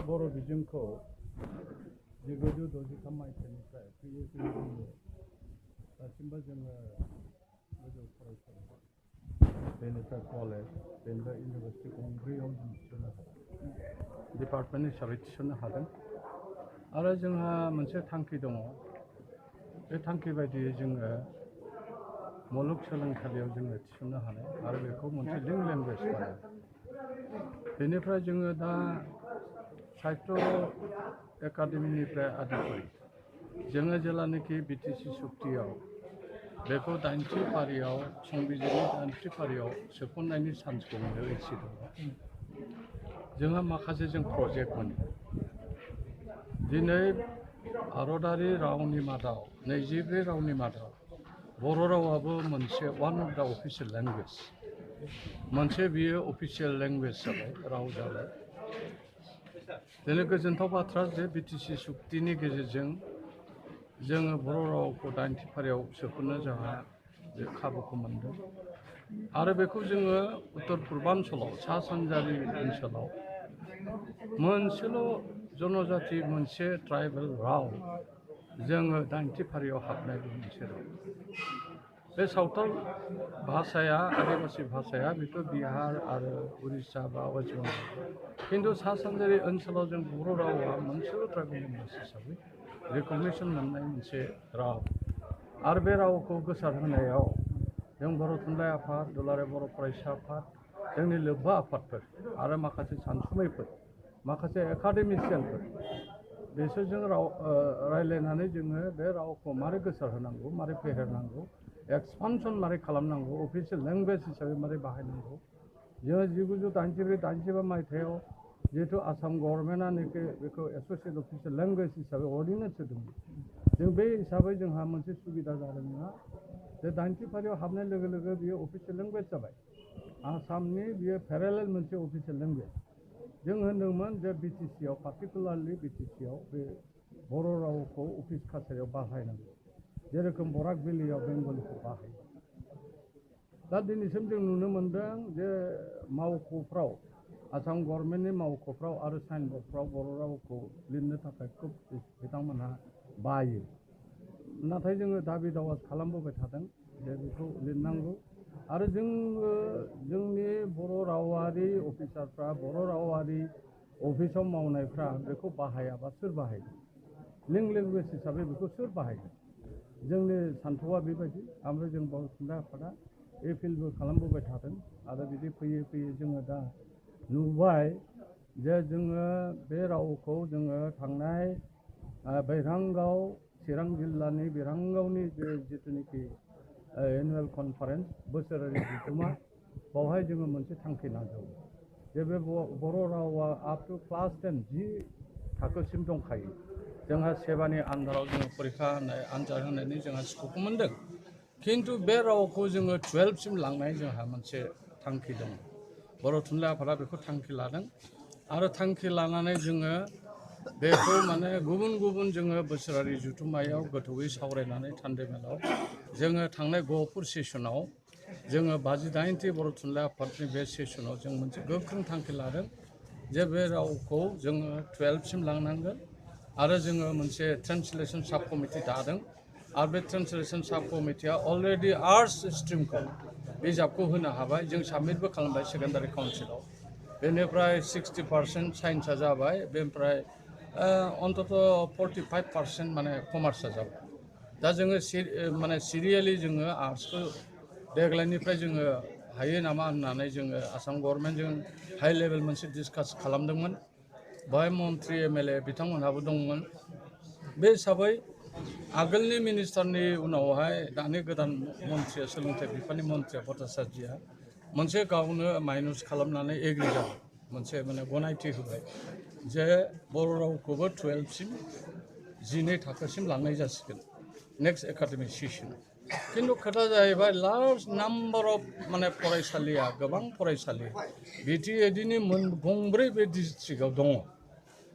बर' बिजोंखौ 1963 मायथाइनिफ्राय PSU दासिमबो जोङो गोजौ फरायसालि बेनिफ्राय कलेज बेनिफ्राय इउनिभार्सिटि गंब्रैयाव जों थिसननो हादों डिपार्टमेन्ट हिसाबै थिसननो हादों आरो जोंहा मोनसे थांखि दङ बे थांखि बायदियै जोङो मुलुगसोलोंसालियाव जोङो थिसननो हानाय आरो बेखौ मोनसे लिंक लेंगुवेज बानाय बेनिफ्राय जोङो दा साहित्य एकाडेमिनिफ्राय आदिकरि जोङो जेलानोखि BTC सुक्तियाव बेखौ 8थि फारियाव संबिजिरनि 8थि फारियाव सोफननायनि चान्सखौ मोनो एसिडआव जोंहा माखासे जों प्रजेक्ट मोनो दिनै भारतारि रावनि मादाव 22 रावनि मादाव बर' रावाबो मोनसे one of the official language मोनसे बियो अफिसियेल लेंगुवेज जाबाय राव जाबाय दिनै गोजोनथाव बाथ्रा जे BTC सुक्तिनि गेजेरजों जोङो बर' रावखौ 8थि फारियाव सोफन्नो जोंहा बे खाबुखौ मोनदों आरो बेखौ जोङो उत्तर पुर्बान्चलाव सा सानजारि ओनसोलाव मोनसेल' जनजाति मोनसे ट्राइबेल राव जोङो 8थि फारियाव हाबनाय मोनसे राव बे सावथाल भाषाया आदिबासि भाषाया बेथ' बिहार आरो उरिष्या बा वेस्ट बेंगल खिन्थु सा सानजारि ओनसोलाव जों बर' रावा मोनसेल' ट्राइबेल लेंगुवेज हिसाबै रिकगनिसन मोननाय मोनसे राव आरो बे रावखौ गोसारहोनायाव जों बर' थुनलाइ आफाद दुलाराय बर' फरायसा आफाद जोंनि लोब्बा आफादफोर आरो माखासे सानसुमैफोर माखासे एकाडेमिसियानफोर बिसोरजों रायज्लायनानै जोङो बे रावखौ मारै गोसारहोनांगौ मारै फेहेरनांगौ एक्सपानसन मारै खालामनांगौ अफिसियेल लेंगुवेज हिसाबै मारै बाहायनांगौ जोङो 1983-85 मायथाइयाव जिहेतु आसाम गभर्नमेन्टआ बेखौ एस'सियेट अफिसियेल लेंगुवेज हिसाबै अर्डिनेन्स होदोंमोन जों बे हिसाबै जोंहा मोनसे सुबिदा जादोंना जे 8थि फारियाव हाबनाय लोगो लोगो बियो अफिसियेल लेंगुवेज जाबाय आसामनि बियो पेरेलेल मोनसे अफिसियेल लेंगुवेज जों होनदोंमोन जे BTCआव पार्टिकुलारलि BTCआव बे बर' रावखौ अफिस काछारियाव बाहायनांगौ जेरोखोम बराक भेलियाव बेंगलिखौ बाहायो दा दिनैसिम जों नुनो मोनदों जे मावख'फ्राव आसाम गभर्नमेन्टनि मावख'फ्राव आरो साइनबर्डफ्राव बर' रावखौ लिरनो थाखाय खोब बिथांमोनहा बायो नाथाय जोङो दाबि दावा खालामबोबाय थादों जे बेखौ लिरनांगौ आरो जोङो जोंनि बर' रावारि अफिसारफ्रा बर' रावारि अफिसाव मावनायफ्रा बेखौ बाहायाबा सोर बाहायगोन लिंक लेंगुवेज हिसाबै बेखौ सोर बाहायगोन जोंनि सान्थौआ बेबायदि ओमफ्राय जों बर' थुनलाइ आफादा एपिलबो खालामबोबाय थादों आरो बिदि फैयै फैयै जोङो दा नुबाय जे जोङो बे रावखौ जोङो थांनाय बैरांगाव चिरां जिल्लानि बैरांगावनि जिथुनिखि एनुवेल कनफारेन्स बोसोरारि जथुमा बावहाय जोङो मोनसे थांखि नाजावो जे बे बर' रावा आप टु क्लास 10 10 थाखोसिम दंखायो जोंहा सेबानि आन्दाराव जोङो परिखा होनाय आनजाद होनायनि जोंहा स्कपखौ मोनदों खिन्थु बे रावखौ जोङो 12सिम लांनाय जोंहा मोनसे थांखि दङ बर' थुनलाइ आफादा बेखौ थांखि लादों आरो थांखि लानानै जोङो बेखौ माने गुबुन गुबुन जोङो बोसोरारि जथुम्मायाव गोथौयै सावरायनानै थान्दैमेलाव जोङो थांनाय गहपुर सेसनाव जोङो 58थि बर' थुनलाइ आफादनि बे सेसनाव जों मोनसे गोख्रों थांखि लादों जे बे रावखौ जोङो 12सिम लांनांगोन आरो जोङो मोनसे ट्रेन्सलेसन साब कमिटि दादों आरो बे ट्रेन्सलेसन साब कमिटिया अलरेडि आर्ट्स स्ट्रिमखौ बिजाबखौ होनो हाबाय जों साबमिटबो खालामबाय सेकेन्डारि काउन्सिलाव बेनिफ्राय 60% साइन्सआ जाबाय बेनिफ्राय अन्तत 45% माने कमार्सआ जाबाय दा जोङो माने सिरियेलि जोङो आर्ट्सखौ देग्लायनिफ्राय जोङो हायो नामा होननानै जोङो आसाम गभर्नमेन्टजों हाइ लेभेल मोनसे डिसकास खालामदोंमोन बेवहाय मन्त्रि MLA बिथांमोनहाबो दंमोन बे हिसाबै आगोलनि मिनिस्टारनि उनावहाय दानि गोदान मन्थ्रिया सोलोंथाइ बिफाननि मन्थ्रिया भट्टाचार्यआ मोनसे गावनो माइनस खालामनानै एग्रि जाबाय मोनसे माने गनायथि होबाय जे बर' रावखौबो 12सिम 12 थाखोसिम लांनाय जासिगोन नेक्स्ट एकाडेमिक सेसन खिन्थु खोथा जाहैबाय लार्ज नाम्बार अफ माने फरायसालिया गोबां फरायसालि BTADनि गंब्रै बे डिस्ट्रिक्टआव दङ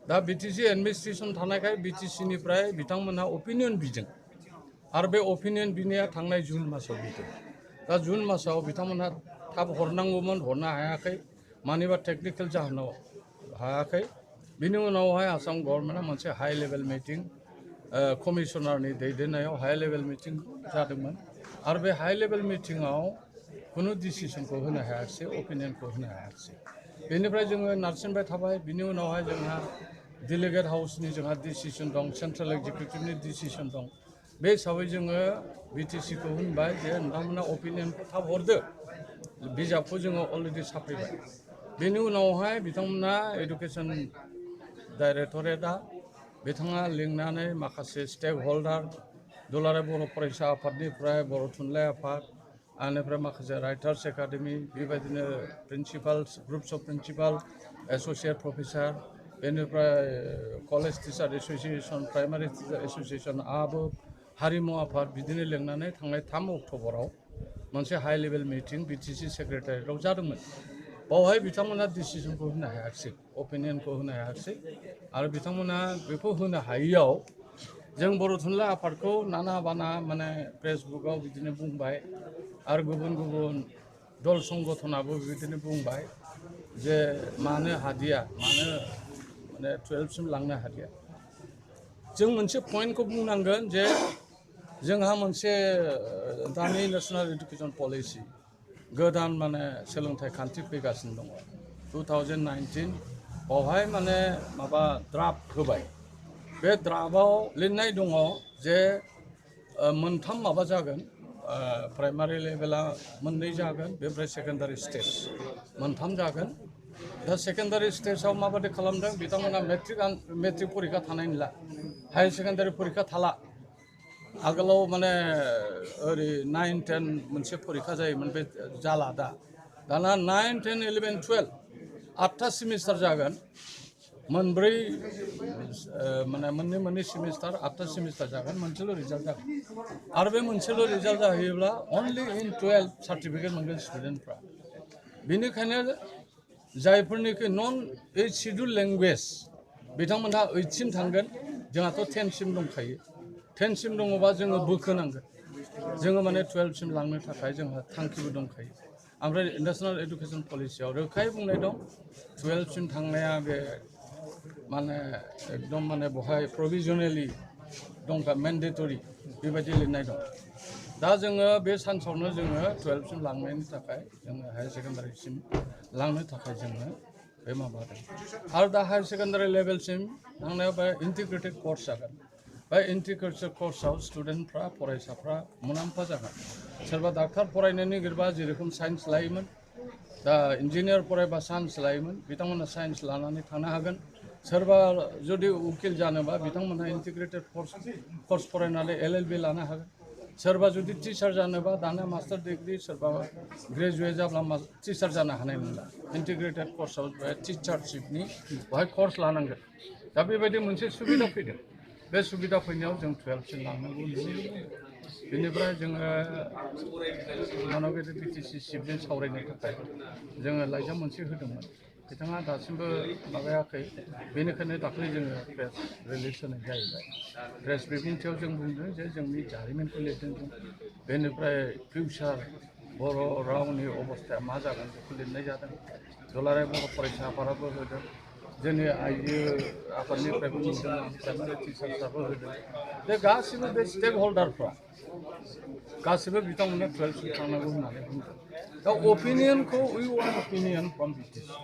दा BTC एडमिनिस्ट्रेसन थानायखाय BTCनिफ्राय बिथांमोनहा अपिनियन बिदों आरो बे अपिनियन बिनाया थांनाय जुन मासाव बिदों दा जुन मासाव बिथांमोनहा थाब हरनांगौमोन हरनो हायाखै मानिबा टेकनिकेल जाहोनाव हायाखै बिनि उनावहाय आसाम गभर्नमेन्टआ मोनसे हाइ लेभेल मिटिं कमिशनारनि दैदेननायाव हाइ लेभेल मिटिं जादोंमोन आरो बे हाइ लेभेल मिटिङाव खुनु डिसिसनखौ होनो हायाखिसै अपिनियनखौ होनो हायाखिसै बेनिफ्राय जोङो नारसिनबाय थाबाय बिनि उनावहाय जोंहा डेलिगेट हाउसनि जोंहा डिसिसन दं सेन्ट्रेल एक्जिकिउटिभनि डिसिसन दं बे हिसाबै जोङो बिटिसिखौ होनबाय जे नोंथांमोना अपिनियनखौ थाब हरदो बिजाबखौ जोङो अलरेडि साफायबाय बेनि उनावहाय बिथांमोना एडुकेसन डाइरेक्टरेटआ बिथाङा लिंनानै माखासे स्टेक हल्डार दुलाराय बर' फरायसा आफादनिफ्राय बर' थुनलाइ आफाद आनिफ्राय माखासे राइटार्स एकाडेमि बेबायदिनो principal groups of principal associate professor बेनिफ्राय college teacher association primary teacher association आबो हारिमु आफाद बिदिनो लिंनानै थांनाय 3 अक्ट'बराव मोनसे हाइ लेभेल मिटिं बिटिसि सेक्रेटारियेटआव जादोंमोन बावहाय बिथांमोना डिसिसनखौ होनो हायाखिसै अपिनियनखौ होनो हायाखिसै आरो बिथांमोना बेखौ होनो हायैयाव जों बर' थुनलाइ आफादखौ नाना बाना माने फेसबुकआव बिदिनो बुंबाय आरो गुबुन गुबुन दल संगठनाबो बिदिनो बुंबाय जे मानो हादिया मानो माने 12सिम लांनो हादिया जों मोनसे पइन्टखौ बुंनांगोन जे जोंहा मोनसे दानि नेशनेल एडुकेसन पलिसि गोदान माने सोलोंथाइ खान्थि फैगासिनो दङ 2019 बावहाय माने माबा ड्राफ्ट होबाय बे ड्राफ्टआव लिरनाय दङ जे मोनथाम माबा जागोन प्राइमारि लेभेला मोननै जागोन बेनिफ्राय सेकेन्डारि स्टेज मोनथाम जागोन दा सेकेन्डारि स्टेजाव माबादि खालामदों बिथांमोना मेट्रिक परिखा थानाय नंला हायार सेकेन्डारि परिखा थाला आगोलाव माने ओरै 9, 10 मोनसे परिखा जायोमोन बे जाला दाना 9, 10, 11, 12 8टा सेमिस्टार जागोन मोनब्रै माने मोननै सेमिस्टार 8टा सेमिस्टार जागोन मोनसेल' रिजाल्ट जागोन आरो बे मोनसेल' रिजाल्ट जाहैयोब्ला अनलि इन 12 सार्टिफिकेट मोनगोन स्टुडेन्टफ्रा बेनिखायनो जायफोरनिखि नन ओइट शिड्युल लेंगुवेज बिथांमोनहा 8सिम थांगोन जोंहाथ' 10सिम दंखायो 10सिम दङबा जोङो बोखोनांगोन जोङो माने 12सिम लांनो थाखाय जोंहा थांखिबो दंखायो ओमफ्राय नेशनेल एडुकेसन पलिसियाव रोखायै बुंनाय दं 12सिम थांनाया बे माने एकदम माने बहाय प्रभिजनेलि दंखा मेन्डेटरि बेबायदि लिरनाय दं दा जोङो बे सान्सआवनो जोङो 12सिम लांनायनि थाखाय जोङो हायार सेकेन्डारिसिम लांनो थाखाय जोङो बे माबादों आरो दा हायार सेकेन्डारि लेभेलसिम थांनायाव बे इन्टिग्रेटेड कर्स जागोन बे इन्टिग्रेटेड कर्सआव स्टुडेन्टफ्रा फरायसाफ्रा मुलाम्फा जागोन सोरबा डाक्टार फरायनो नागिरबा जेरखम साइन्स लायोमोन दा इन्जिनियार फरायबा साइन्स लायोमोन बिथांमोना साइन्स लानानै थांनो हागोन सोरबा जुदि उकिल जानोबा बिथांमोनहा इन्टिग्रेटेड कर्स फरायनानै LLB लानो हागोन सोरबा जुदि टिचार जानोबा दाना मास्टार डिग्री सोरबा ग्रेजुवेट जाब्ला टिचार जानो हानाय नंला इन्टिग्रेटेड कर्सआव टिचारशिपनि बेवहाय कर्स लानांगोन दा बेबायदि मोनसे सुबिदा फैदों बे सुबिदा फैनायाव जों 12सिम लांनांगौ बेनिफ्राय जोङो मानगेट बिटिसि चिफजों सावरायनो थाखाय जोङो लाइजाम मोनसे होदोंमोन बिथाङा दासिमबो माबायाखै बेनिखायनो दाख्लै जोङो प्रेस रिलिज होनाय जाहैबाय प्रेस बिबुंथियाव जों बुंदों जे जोंनि जारिमिनखौ लिरदों जों बेनिफ्राय फिउचार बर' रावनि अबस्थाया मा जागोन बेखौ लिरनाय जादों दुलाराय बर' फरायसा आफादाबो होदों जोंनि आइजो आफादनिफ्रायबो नुदों प्राइमारि टिचार्सआबो होदों बे गासिबो बे स्टेक हल्डारफ्रा गासिबो बिथांमोननो 12सिम थांनांगौ होननानै बुंदों दा अपिनियनखौ उइ वान अपिनियन फ्रम बिटिसि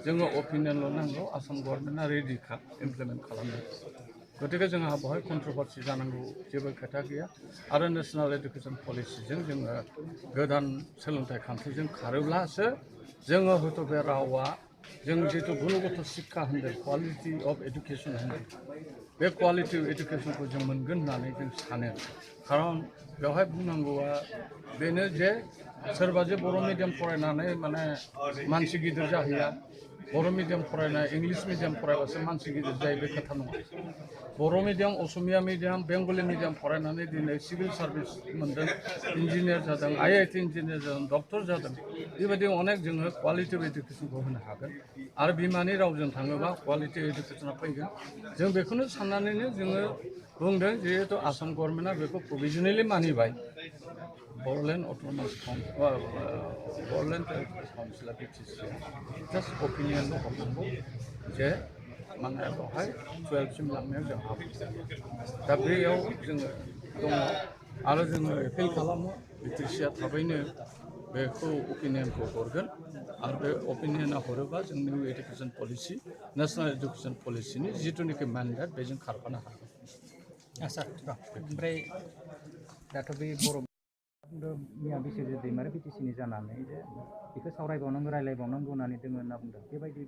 जोङो अपिनियनल' नांगौ आसाम गभर्नमेन्टआ रेडिखा इमप्लिमेन्ट खालामनो गतिके जोंहा बेवहाय कन्ट्रभारसि जानांगौ जेबो खोथा गैया आरो नेशनेल एडुकेसन पलिसिजों जोङो गोदान सोलोंथाइ खान्थिजों खारोब्लासो जोङो हयथ' बे रावा जों जिहेतु गुणगत शिक्षा होनदों क्वालिटि अफ एडुकेसन होनदों बे क्वालिटि एडुकेसनखौ जों मोनगोन होननानै जों सानो खारन बेवहाय बुंनांगौआ बेनो जे सोरबा जे बर' मिडियाम फरायनानै माने मानसि गिदिर जाहैया बर' मिडियाम फरायनाय इंलिस मिडियाम फरायबासो मानसि गिदिर जायो बे खोथा नङा Bodo' medium Asamiya medium Bengali medium फरायनानै दिनै सिभिल सार्भिस मोनदों इन्जिनियार जादों IIT इन्जिनियार जादों डक्टर जादों बेबायदि अनेक जोङो क्वालिटि एडुकेसनखौ होनो हागोन आरो बिमानि रावजों थाङोबा क्वालिटि एडुकेसना फैगोन जों बेखौनो साननानैनो जोङो बुंदों जिहेतु आसाम गभर्नमेन्टआ बेखौ प्रभिजनेलि मानिबाय बड'लेण्ड अट'नमास बड'लेण्ड काउन्सिला बिटिसिआ जास्ट अपिनियनल' हरनांगौ जे माने बेवहाय 12सिम लांनायाव जों हाबो दा बेयाव जोङो दङ आरो जोङो एपिल खालामो बिटिसिआ थाबैनो बेखौ अपिनियनखौ हरगोन आरो बे अपिनियना हरोबा जों new education policy national education पलिसिनि जिथुनिखि मेन्डेट बेजों खारफानो हागोन आसा ओमफ्राय दाथ' बे बर' मिया बिश्वजित दैमारि बिटिसिनि जानानै जे बेखौ सावरायबावनांगौ रायलायबावनांगौ होननानै दोङो होनना बुंदों बेबायदि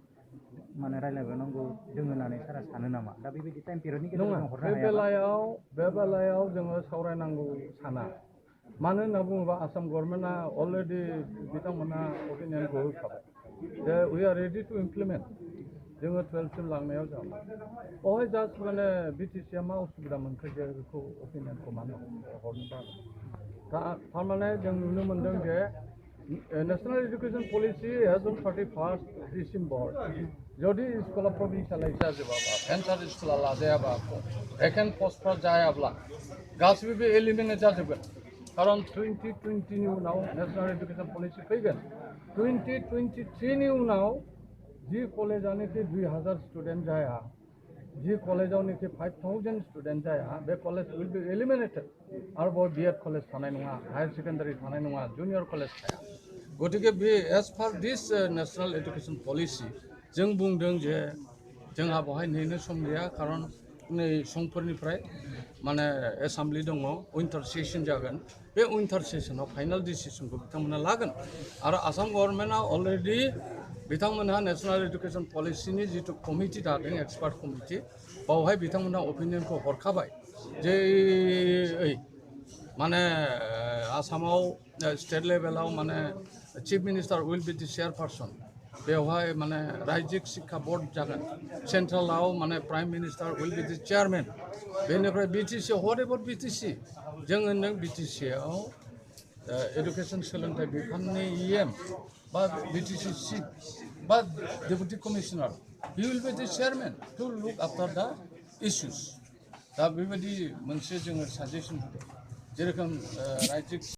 माने रायलायबावनांगौ दोङो होननानै सारा सानो नामा दा बेबायदि टाइम पिरियडनि गेजेराव जों हरनो हाया बे बेलायाव जोङो सावरायनांगौ साना मानो होनना बुङोबा आसाम गभर्नमेन्टआ अलरेडि बिथांमोना अपिनियनखौ होखाबाय जे we are ready to implement जोङो 12सिम लांनायाव जाबाय बेवहाय जास्ट माने बिटिसिआ मा उसुबिदा मोनखो जे बेखौ अपिनियनखौ मानो हरनो बागोन दा थारमाने जों नुनो मोनदों जे national education policy as an 31 December जुदि स्कुला प्रभिन्सियेलाइज जाजोबाबा भेन्सार स्कुला लाजायाबा भेकेन्ट पस्टफ्रा जायाब्ला गासिबो बे एलिमिनेट जाजोबगोन खारन 2020नि उनाव नेशनेल एडुकेशन पलिसि फैगोन 2023नि उनाव जि कलेजानोखि 2000 स्टुडेन्ट जाया जि कलेजावनोखि 5000 स्टुडेन्ट जाया बे कलेज विल बी एलिमिनेटेड आरोबाव बिएड कलेज थानाय नङा हायार सेकेन्डारि थानाय नङा जुनियर कलेज थाया गतिके बे एज पार दिस नेशनेल एडुकेशन पलिसि जों बुंदों जे जोंहा बेवहाय नेनो सम गैया खारन नै समफोरनिफ्राय माने एसेम्बलि दङ उइन्टार सेसन जागोन बे उइन्टार सेसनाव फाइनाल डिसिसनखौ बिथांमोना लागोन आरो आसाम गभर्नमेन्टआ अलरेडि बिथांमोनहा नेशनेल एडुकेशन पलिसिनि जिथु कमिटि दादों एक्सपार्ट कमिटि बावहाय बिथांमोनहा अपिनियनखौ हरखाबाय जे माने आसामाव स्टेट लेभेलाव माने chief minister will be the chairperson बेवहाय माने रायजिक शिक्षा बोर्ड जागोन सेन्ट्रेलाव माने prime minister will be the chairman बेनिफ्राय बिटिसि हट एबाउट बिटिसि जों होनदों बिटिसिआव एडुकेशन सोलोंथाइ बिफाननि इएम बा बिटिसि चिफ बा deputy commissioner he will be the chairman to look after the issues दा बेबायदि मोनसे जोङो साजेसन होदों जेरोखोम रायजिक